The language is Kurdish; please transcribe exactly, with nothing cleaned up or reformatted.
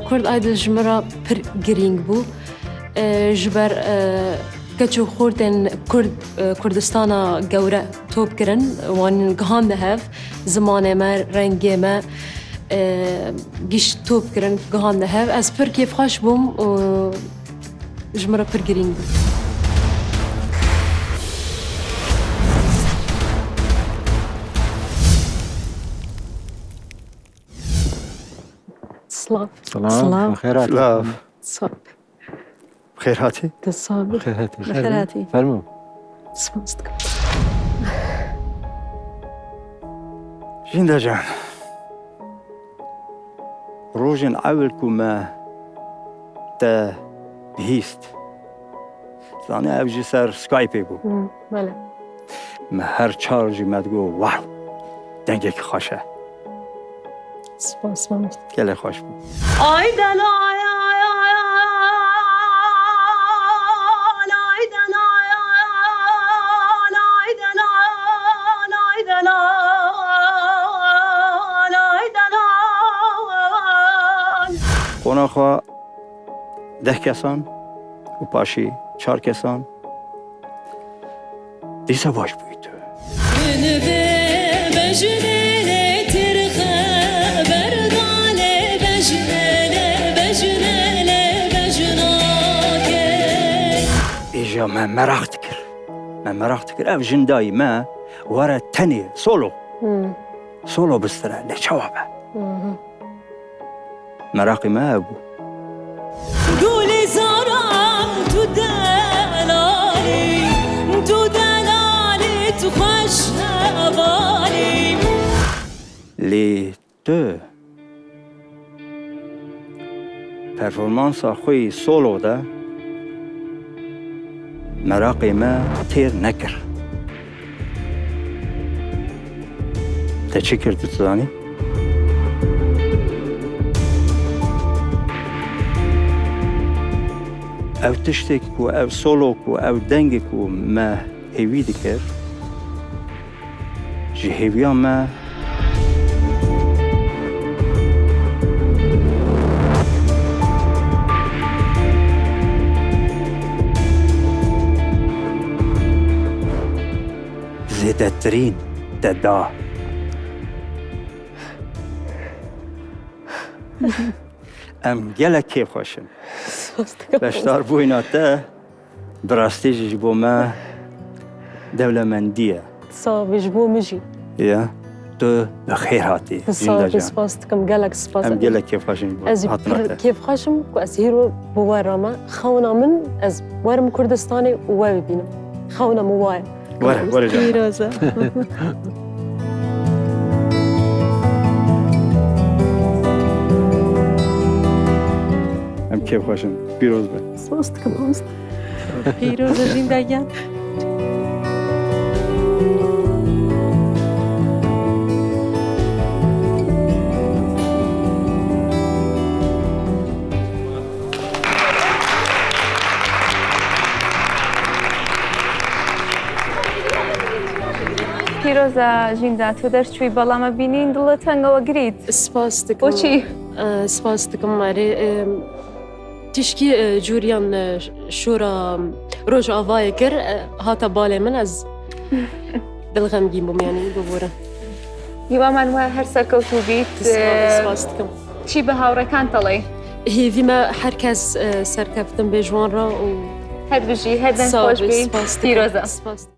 Kurd Idol ji min re pir girîng bû. E, ji ber, e, keç û xortên Kurd, e, Kurdistana gewre top kirin, wan gihandine hev, zimanê me, rengê me, e, gişt top kirin, gihandine hev. Ez pir kêfxweş bûm û ji min re pir girîng bû. Silav. Silav. Silav. Bi xêr hatî. Silav. Silav. Bi xêr hatî. Tu sax bî. Bi xêr hatî. Bi xêr hatî. Fermo. Spas dikim. Jînda can. Rojên ewil ku me te bihîst. Zanî ev jî ser Skypeê bû. Hmm, bele. Me her çar jî me digot, "Wow, dengekî xweş e." Spas, mamoste. Gelek xweş bû. Ay delal, ay delal, ay delal, ay delal, ay delal. Qonaxa deh kesan û paşî çar kesan. Dîsa baş bûyî tu. Min vê bejnê lê tirxe berdalê, bejnê lê, bejnê lê bejnake. Îja me meraq dikir. Me meraq dikir. Ev jindayî me were tenê, solo. Hmm. Solo bistire, lê çawa be? Mhm. Meraqê me ev bû. Gulîzara, tu delalî, tu delalî, tu xweş hevalî. Lê tu performansa xwe yî solo de meraqê me têr nekir. Te çi kir, tu dizanî? Ev tiştê ku ev solo ku ev dengê ku me hêvî dikir, ji hêviya me zêdetirîn te da. Em gelek kêfxweş in. Spas dikim. Beşdarbûyîna te bi rastî jî ji bo me dewlemendî ye. Sax bî, ji bo min jî. Ya, tu bi xêr hatî, Jînda can. Sax bî, spas dikim, gelek spas. Em gelek kêfxweş in ji bo hatina te. Ez jî pir kêfxweş im ku ez hîro bi we re me. Xewna min, ez werim Kurdistanê û we bibînim. Xewna min wa ye. Were, were canım. Pîroz e. Em kêfxweş in. Pîroz be. Spas dikim, mamoste. Pîroz e, Jînda gel. Pîroz e, Jînda, tu ders çûyî, bela me bînîn, dil teng e, we girît. Spas dikim. Boçî? E, spas dikim, erê, e, tişkî, e, cûriyan, e, şora Rojavayê kir, e, hate balê min, ez dilxemgîn bûm, yanî, bibore. Hîwa me we her serkewtû bît. Spas, e, spas dikim. Çi bi hawrekan taley? Hêvî me her kes, e, serkeftin bê ji wan re û her bijî, her deng xweş bî. Spas dikim. Pîroz e. Spas.